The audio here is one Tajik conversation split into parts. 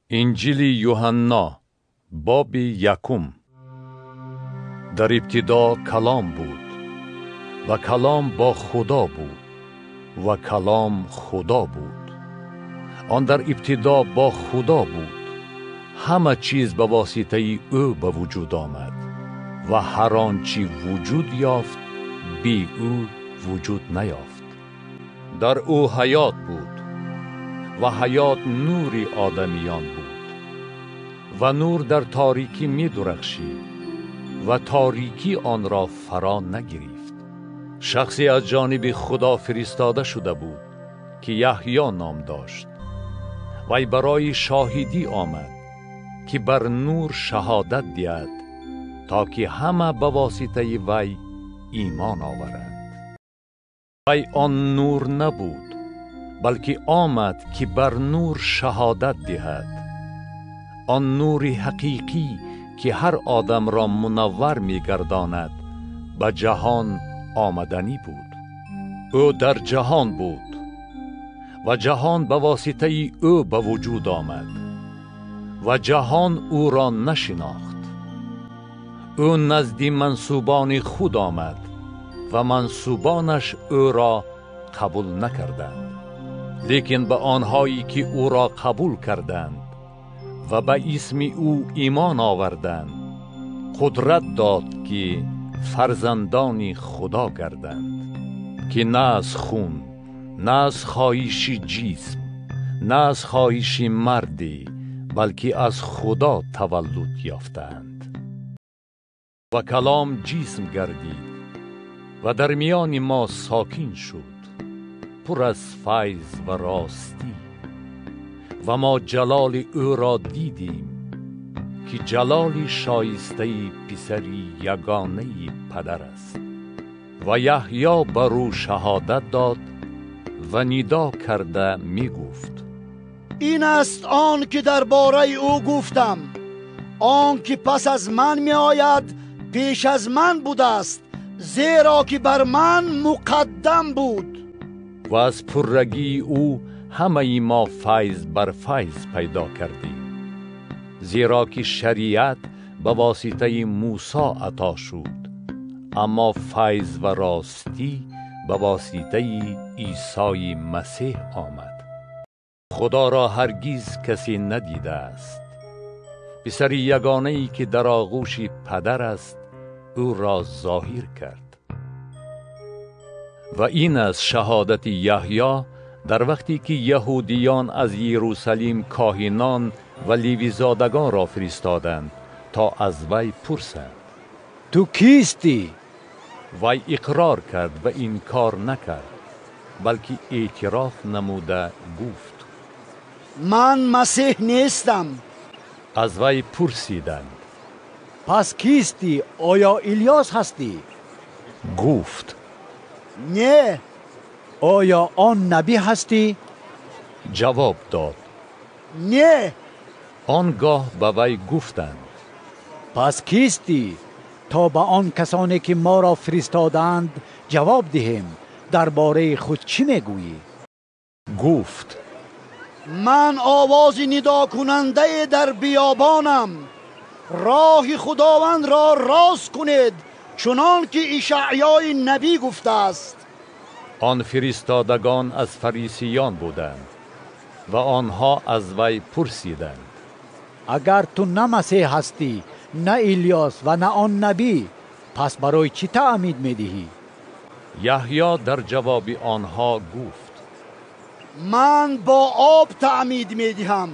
Инҷили Юҳанно, боби якум. Дар ибтидо Калом буд, ва Калом бо Худо буд, ва Калом Худо буд. Он дар ибтидо бо Худо буд. Ҳама чиз ба воситаи ӯ ба вуҷуд омад, ва ҳар он чӣ вуҷуд ёфт, бе ӯ вуҷуд наёфт. Дар ӯ ҳаёт буд, ва ҳаёт нури одамиён буд. Ва нур дар торикӣ медурахшид, ва торикӣ онро фаро нагирифт. Шахсе аз ҷониби Худо фиристода шуда буд, ки Яҳё ном дошт. Вай барои шоҳидӣ омад, ки бар нур шаҳодат диҳад, то ки ҳама ба воситаи вай имон оваранд. Вай он нур набуд, балки омад, ки бар нур шаҳодат диҳад. Он нури ҳақиқӣ, ки ҳар одамро мунаввар мегардонад, ба ҷаҳон омаданӣ буд. Ӯ дар ҷаҳон буд, ва ҷаҳон ба воситаи ӯ ба вуҷуд омад, ва ҷаҳон ӯро нашинохт. Ӯ назди мансубони худ омад, ва мансубонаш ӯро қабул накарданд. Лекин ба онҳое ки ӯро қабул карданд ва ба исми ӯ имон оварданд, қудрат дод, ки фарзандони Худо гарданд, ки на аз хун, на аз хоҳиши ҷисм, на аз хоҳиши мардӣ, балки аз Худо таваллуд ёфтаанд. Ва Калом ҷисм гардид ва дар миёни мо сокин шуд, пур аз файз ва ростӣ. Ва мо ҷалоли ӯро дидем, ки ҷалоли шоистаи писари ягонаи падар аст. Ва Яҳё бар ӯ шаҳодат дод ва нидо карда мегуфт: ин аст он ки дар бораи ӯ гуфтам, он ки пас аз ман меояд пеш аз ман будааст, зеро ки бар ман муқаддам буд. Ва аз пуррагии ӯ ҳамаи мо файз бар файз пайдо кардем, зеро ки шариат ба воситаи Мусо ато шуд, аммо файз ва ростӣ ба воситаи Исои Масеҳ омад. Худоро ҳаргиз касе надидааст. Писари ягонае ки дар оғӯши падар аст, ӯро зоҳир кард. Ва ин аст шаҳодати Яҳё дар вақте ки яҳудиён аз Иерусалим коҳинон ва левизодагонро фиристоданд, то аз вай пурсанд: ту кистӣ? Вай иқрор кард ва инкор накард, балки эътироф намуда гуфт: ман Масеҳ нестам. Аз вай пурсиданд: пас кистӣ? Оё Илёс ҳастӣ? Гуфт: не. Оё он набӣ ҳастӣ? Ҷавоб дод: не. Он гоҳ ба вай гуфтанд: пас кистӣ, то ба он касоне ки моро фиристодаанд ҷавоб диҳем? Дар бораи худ чӣ мегӯӣ? Гуфт: ман овози нидокунандае дар биёбонам, роҳи Худовандро рост кунед, чунон ки Ишаъёи набӣ гуфтааст. Он фиристодагон аз фарисиён буданд ва онҳо аз вай пурсиданд: агар ту на Масеҳ ҳастӣ, на Илёс ва на он набӣ, пас барои чӣ таъмид медиҳӣ? Яҳё дар ҷавоби онҳо гуфт: ман бо об таъмид медиҳам,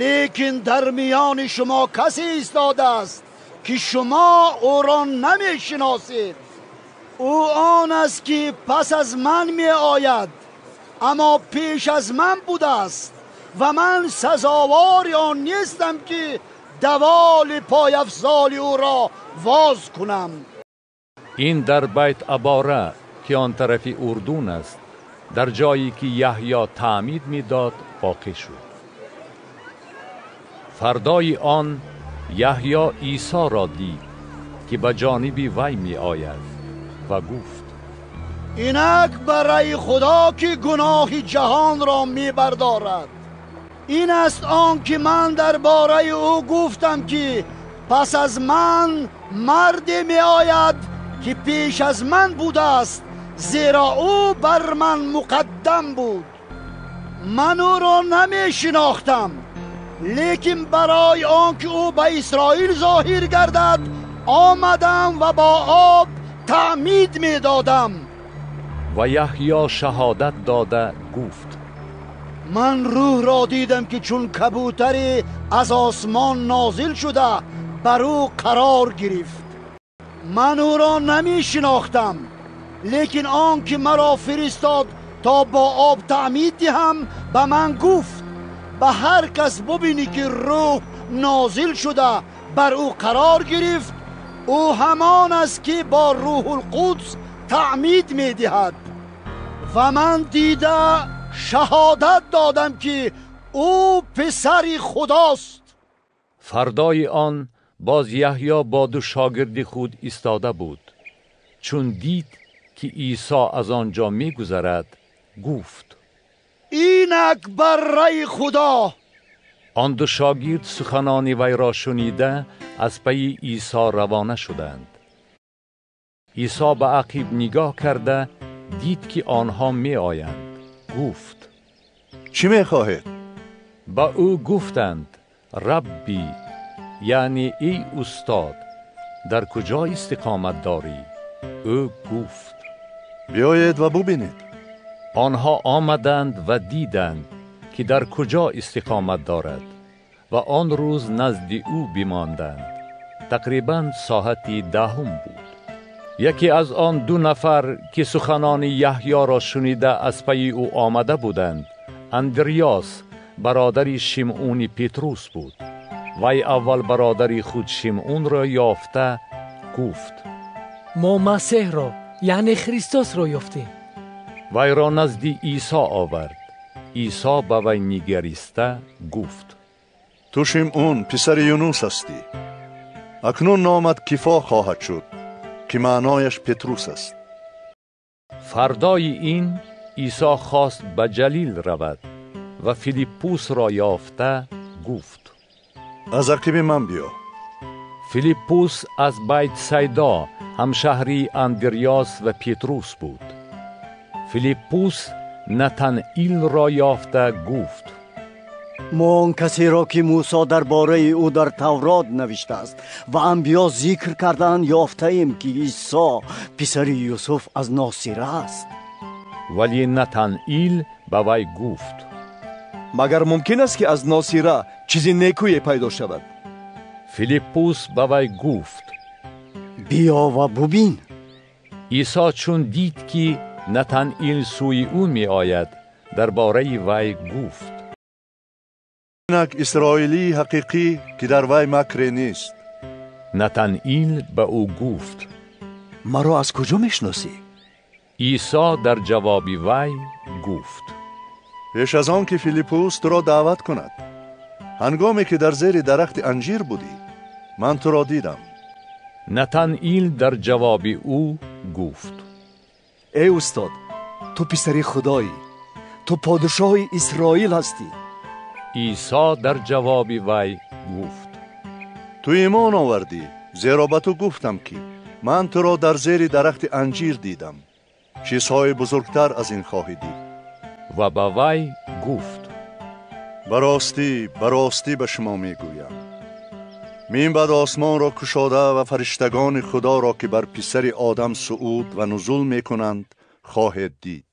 лекин дар миёни шумо касе истодааст, ки шумо ӯро намешиносед. Ӯ он аст, ки пас аз ман меояд, аммо пеш аз ман будааст, ва ман сазовори он нестам, ки даволи пойафзоли ӯро воз кунам. Ин дар Байт Абора, ки он тарафи Урдун аст, дар ҷое ки Яҳё таъмид медод, воқеъ шуд. Фардои он Яҳё Исоро дид, ки ба ҷониби вай меояд, ва гуфт: инак барои Худо, ки гуноҳи ҷаҳонро мебардорад. Ин аст он ки ман дар бораи ӯ гуфтам, ки пас аз ман марде меояд, ки пеш аз ман будааст, зеро ӯ бар ман муқаддам буд. Ман ӯро намешинохтам, лекин барои он ки ӯ ба Исроил зоҳир гардад, омадам ва бо об таъмид медодам. Ва Яҳё шаҳодат дода гуфт: Ман рӯҳро дидам, ки чун кабӯтаре аз осмон нозил шуда бар ӯ қарор гирифт. Ман ӯро намешинохтам, лекин он ки маро фиристод то бо об таъмид диҳам, ба ман гуфт: ба ҳар кас бубинӣ, ки рӯҳ нозил шуда бар ӯ қарор гирифт, ӯ ҳамон аст, ки бо Рӯҳулқудс таъмид медиҳад. Ва ман дида шаҳодат додам, ки ӯ писари Худост. Фардои он боз Яҳё бо ду шогирди худ истода буд. Чун дид, ки Исо аз он ҷо мегузарад, гуфт: Инак барраи Худо. Он ду шогирд суханони вайро шунида аз пайи Исо равона шуданд. Исо ба ақиб нигоҳ карда дид, ки онҳо меоянд. Гуфт: Чӣ мехоҳед? Ба ӯ гуфтанд: Рабби, яъне эй устод, дар куҷо истиқомат дорӣ? Ӯ гуфт: Биёед ва бубинед. Онҳо омаданд ва диданд, ки дар куҷо истиқомат дорад, ва он рӯз назди ӯ бимонданд. Тақрибан соати 10 буд. Яке аз он ду нафар, ки суханони Яҳёро шунида аз пайи ӯ омада буданд, Андриёс, бародари Шимъуни Петрус буд. Вай аввал бародари худ Шимъунро ёфта гуфт: Мо Масеҳро, яъне Христосро ёфтем. Вайро назди Исо овард. Исо ба вай нигариста гуфт: Ту Шимъун, писари Юнус ҳастӣ. Акнун номат Кифо хоҳад шуд, ки маънояш Петрус аст. Фардои ин Исо хост ба Ҷалил равад ва Филиппусро ёфта гуфт: Аз ақиби ман биё. Филиппус аз Байтсайдо, ҳамшаҳрии Андриёс ва Петрус буд. Филиппус Натанаилро ёфта гуфт: Мо он касеро, ки Мусо дар бораи ӯ дар Таврот навиштааст ва анбиё зикр кардаанд, ёфтаем, ки Исо, писари Юсуф аз Носира аст. Вале Натанаил ба вай гуфт: Магар мумкин аст, ки аз Носира чизи некӯе пайдо шавад? Филиппус ба вай гуфт: Биё ва бубин. Исо чун дид, ки Натанаил сӯи ӯ меояд, дар бораи вай гуфт: Инак исроилии ҳақиқӣ, ки дар вай макре нест. Натанаил ба ӯ гуфт: Маро аз куҷо мешиносӣ? Исо дар ҷавоби вай гуфт: Пеш аз он ки Филиппус туро даъват кунад, ҳангоме ки дар зери дарахти анҷир будӣ, ман туро дидам. Натанаил дар ҷавоби ӯ гуфт: Эй устод, ту писари Худоӣ, ту подшоҳи Исроил ҳастӣ. Исо дар ҷавоби вай гуфт: Ту имон овардӣ, зеро ба ту гуфтам, ки ман туро дар зери дарахти анҷир дидам. Чизҳои бузургтар аз ин хоҳӣ дид. Ва ба вай гуфт: Ба ростӣ, ба ростӣ ба шумо мегӯям, минбаъд осмонро кушода ва фариштагони Худоро, ки бар писари одам сууд ва нузул мекунанд, хоҳед дид.